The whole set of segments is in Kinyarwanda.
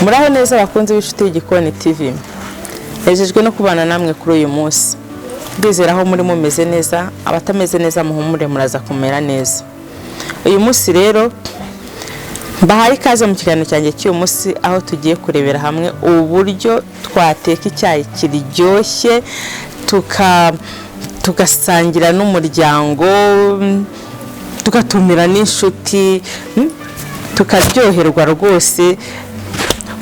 Muraho neza abakunzi b'Inshuti y'Igikoni TV. Nejejwe no kubana namwe kuri uyu munsi. Ndizera aho muri mumeze neza, abatameze neza muhumure, muraza kumera neza. Uyu munsi rero mbahaye ikaze mu kiganiro cyanjye cy'uyu munsi, aho tugiye kurebera hamwe uburyo twateka icyayi kiryoshye, tugasangira n'umuryango, tugatumira n'inshuti, tukaryoherwa rwose,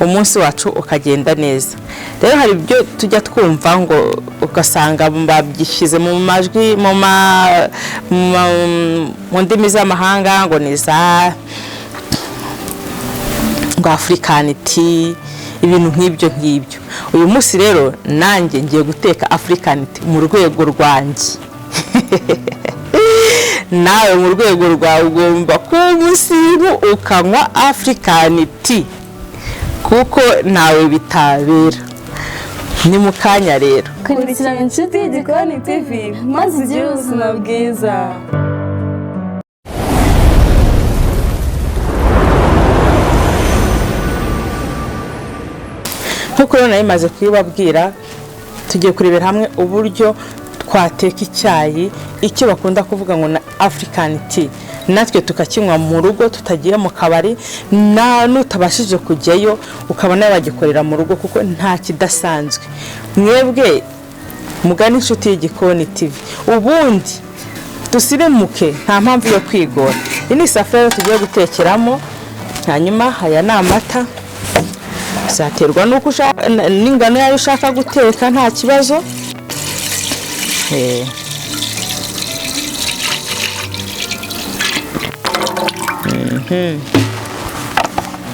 umunsi wacu ukagenda neza. Rero hari ibyo tujya twumva ngo ugasanga babyishyize mu majwi, mu ndimi z'amahanga, ngo ni za ngo African tea, ibintu nk'ibyo ngibyo. Uyu munsi rero nanjye ngiye guteka African tea mu rwego rwanjye. Nawe mu rwego rwawe ugomba kuba umusirimu ukanywa African tea, kuko ntawe bitabera. Ni mu kanya rero. Kurikirana Inshuti y'Igikoni TV maze ugire ubuzima bwiza. Nk'uko rero nari maze kubibabwira, tugiye kurebera hamwe uburyo twateka icyayi, icyo bakunda kuvuga ngo na African tea, natwe tukakinywa mu rugo tutagiye mu kabari, na nutabashije kujyayo ukabona bagikorera mu rugo, kuko nta kidasanzwe. Mwebwe mugane Inshuti y'Igikoni TV, ubundi dusirimuke, nta mpamvu yo kwigora. Iyi ni isafuriya rero tugiye gutekeramo. Hanyuma aya ni amata, bizaterwa n'uko ushaka n'ingano yayo ushaka guteka, nta kibazo.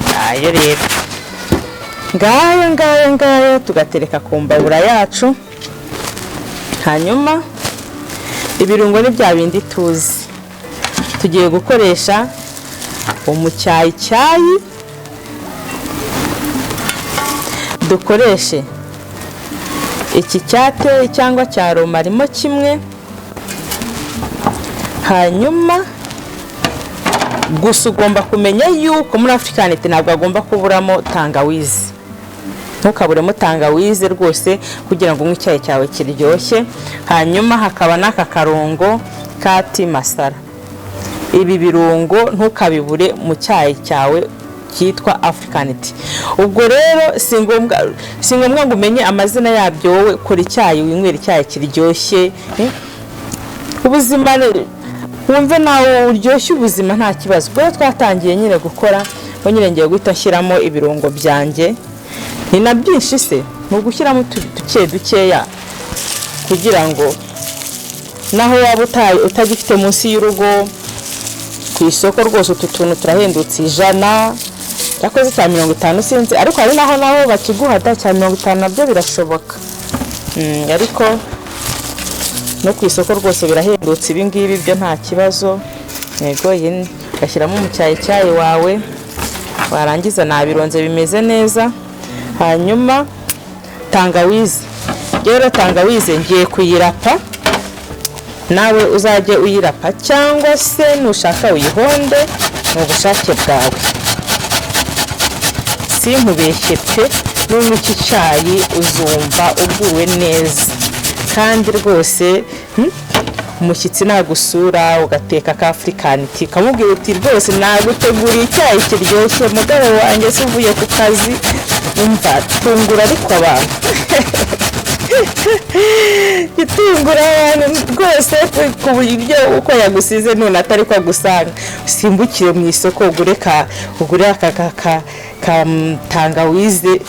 Ngayo rero, ngayo ngayo ngayo, tugatereka ku mbabura yacu. Hanyuma ibirungo ni bya bindi tuzi. Tugiye gukoresha umucyayicyayi, dukoreshe iki cyate cyangwa cya romarimo kimwe. Hanyuma gusa ugomba kumenya yuko muri African tea ntabwo agomba kuburamo tangawizi. Ntukaburemo tangawizi rwose kugira ngo unywe icyayi cyawe kiryoshye. Hanyuma hakaba n'aka karungo ka tea masala. Ibi birungo ntukabibure mu cyayi cyawe cyitwa African tea. Ubwo rero si ngombwa ngo umenye amazina yabyo, wowe kora icyayi winywera icyayi kiryoshye, ubuzima wumve nawe uryoshye ubuzima, nta kibazo. Ubwo rero twatangiye nyine gukora, ubwo nyine ngiye guhita nshyiramo ibirungo byanjye. Ni na byinshi se, ni ugushyiramo duke dukeya kugira ngo naho waba utagifite munsi y'urugo, ku isoko rwose utu tuntu turahendutse, 100 cyakoze cya 50 sinzi, ariko hari naho naho bakiguha da cya 50, nabyo birashoboka. Ariko no ku isoko rwose birahendutse ibi ngibi byo, nta kibazo. Yego, iyi ugashyiramo umucyayicyayi wawe, warangiza nabironze bimeze neza. Hanyuma tangawizi rero, tangawizi ngiye kuyirapa, nawe uzajye uyirapa cyangwa se nushaka uyihonde, ni ubushake bwawe. Sinkubeshye pe, nunywa iki cyayi uzumva uguwe neza. Kandi rwose, umushyitsi nagusura ugateka ka African tea, ukamubwira uti: "Rwose naguteguriye icyayi kiryoshye, mugabo wanjye se uvuye ku kazi." Umva, tungura ariko abantu, gitungura abantu rwose, ku buryo uko yagusize none atari ko agusanga. Usimbukire mu isoko ugure aka ka tangawizi,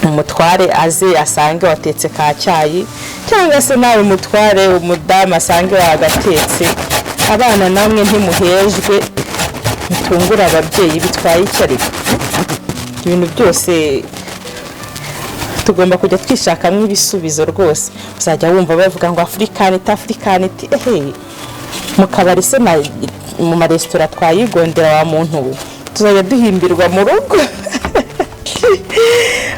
umutware aze asange watetse ka cyayi, cyangwa se nawe umutware, umudamu asange wagatetse. Abana namwe ntimuhejwe, mutungure ababyeyi, bitwaye iki? Ariko ibintu byose tugomba kujya twishakamo ibisubizo rwose. Uzajya wumva bavuga ngo African tea, African tea, ehe, mu kabari se mu maresitora twayigondera wa muntu we, tuzajya duhimbirwa mu rugo.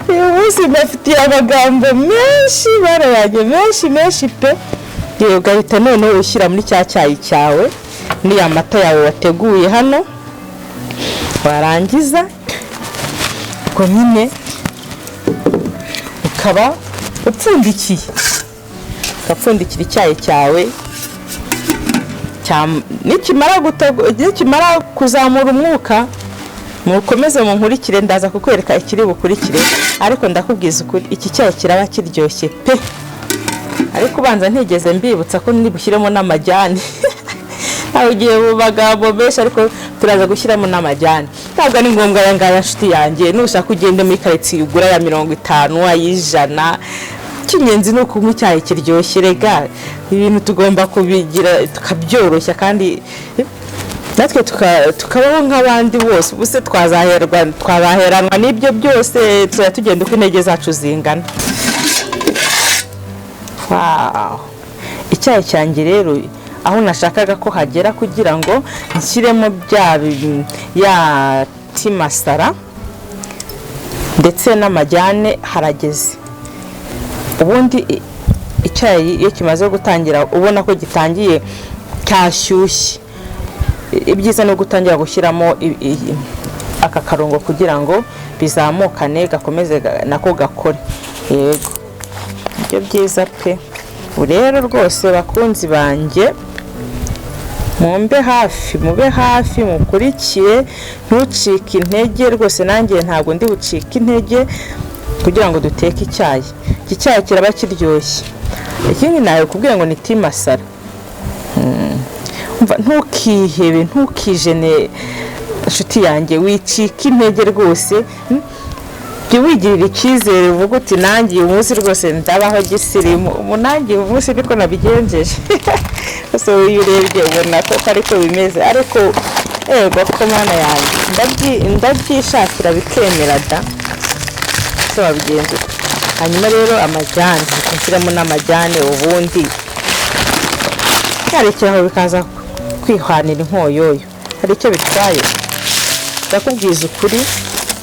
Uyu munsi mbafitiye amagambo menshi barayanjye, menshi menshi pe. Yewe, ugahita noneho ushyira muri cya cyayi cyawe n'iya mata yawe wateguye hano, warangiza Ubwo nyine ukaba upfundikiye, ugapfundikira icyayi cyawe. Nikimara kuzamura umwuka, mukomeze munkurikire, ndaza kukwereka ikiri bukurikire. Ariko ndakubwiza ukuri, iki cyayi kiraba kiryoshye pe. Ariko ubanza ntigeze mbibutsa ko nibushyiremo n'amajyane. Ntawe ugiye mu magambo menshi, ariko turaza gushyiramo n'amajyane. Ntabwo ari ngombwa aya ngaya, nshuti yanjye. Nushaka ugende muri karitsiye ugura aya 50, ay'ijana. Icy'ingenzi ni ukunywa icyayi kiryoshye. Rega ibintu tugomba kubigira tukabyoroshya, kandi natwe tukabaho nk'abandi bose. Ubu se twazaheranwa n'ibyo byose? Tuzajya tugenda uko intege zacu zingana. Wow. Icyayi cyanjye rero, aho nashakaga ko hagera kugira ngo nshyiremo ya tea masala ndetse n'amajyane, harageze. Ubundi icyayi iyo kimaze gutangira, ubona ko gitangiye cyashyushye, ibyiza ni ugutangira gushyiramo aka karungo kugira ngo bizamukane, gakomeze nako gakore. Yego, nibyo byiza pe. Ubu rero rwose, bakunzi banjye, mumbe hafi, mube hafi, mukurikire, ntucike intege rwose. Nanjye ntabwo ndi bucike intege kugira ngo duteke icyayi. Iki cyayi kiraba kiryoshye. Ikindi nawe kubwira ngo ni tea masala. Umva, ntukihebe, ntukijene, inshuti yanjye, wicika intege rwose. Jya wigirira icyizere, uvuga uti: "Nanjye uyu munsi rwose ndabaho gisirimu." Ubu nanjye uyu munsi niko nabigenjeje. Gusa iyo urebye ubona ko ariko bimeze. Ariko ego ko Mana yanjye, ndabyishakira bikemera da. Ese wabigenza ute? Hanyuma rero amajyane, nshyiramo n'amajyane, ubundi byarekera aho bikaza kwihwanira inkoyoyo. Hari icyo bitwaye? Ndakubwiza ukuri,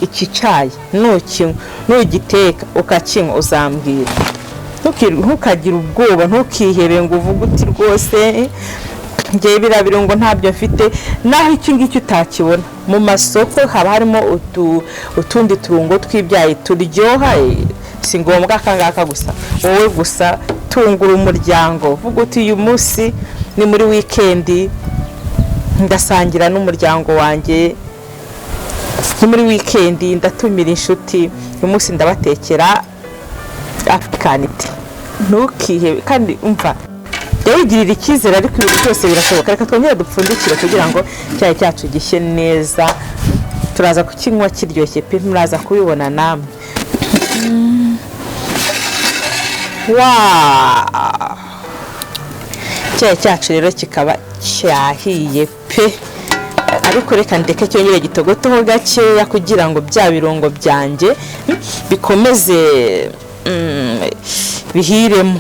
iki cyayi nukinywa, nugiteka ukakinywa, uzambwira. Ntukagire ubwoba, ntukihebe ngo uvuge uti: "Rwose ngewe biriya birungo ntabyo mfite." Naho icyo ngicyo utakibona mu masoko, haba harimo utundi turungo tw'ibyayi turyoha. Si ngombwa aka ngaka gusa. Wowe gusa tungura umuryango, uvuga uti: "Uyu munsi ni muri wikendi, ndasangira n'umuryango wanjye. Ni muri wikendi, ndatumira inshuti. Uyu munsi ndabatekera African tea." Ntukihebe kandi umva, jya wigirira icyizere, ariko ibintu byose birashoboka. Reka twongere dupfundikire kugira ngo icyayi cyacu gishye neza. Turaza kukinywa kiryoshye pe, muraza kubibona namwe. Wow! Icyayi cyacu rero kikaba cyahiye pe. Ariko reka ndeke cyongere gitogoteho gakeya kugira ngo bya birungo byanjye bikomeze bihiremo.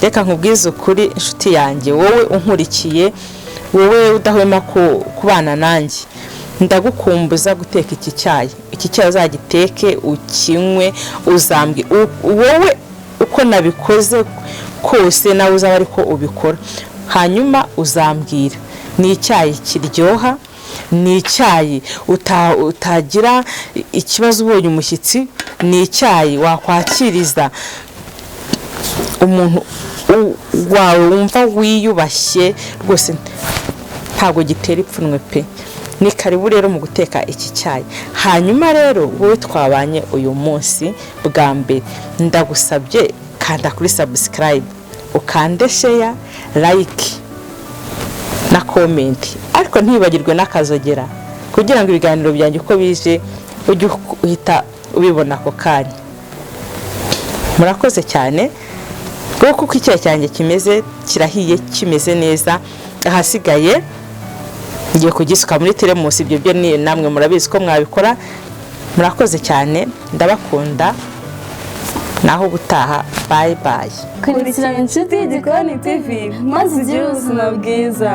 Reka nkubwize ukuri, inshuti yanjye, wowe unkurikiye, wowe udahwema kubana nanjye, ndagukumbuza guteka iki cyayi. Iki cyayi uzagiteke ukinywe, uzambwe wowe uko nabikoze kose nawe uzaba ariko ubikora, hanyuma uzambwira. Ni icyayi kiryoha, ni icyayi utagira ikibazo ubonye umushyitsi, ni icyayi wakwakiriza umuntu wawe wumva wiyubashye rwose. Ntabwo gitera ipfunwe pe. Ni karibu rero mu guteka iki cyayi. Hanyuma rero wowe twabanye uyu munsi bwa mbere, ndagusabye kanda kuri subscribe, ukande share, like na comment, ariko ntibagirwe n'akazogera kugira ngo ibiganiro byanjye uko bije ujye uhita ubibona ako kanya. Murakoze cyane. Kuko uko icyayi cyanjye kimeze, kirahiye, kimeze neza. Ahasigaye ngiye kugisuka muri teremusi. Ibyo byo ni namwe murabizi ko mwabikora. Murakoze cyane, ndabakunda. Naho ubutaha, bye bye. Kurikirana Inshuti y'Igikoni TV maze ugire ubuzima bwiza.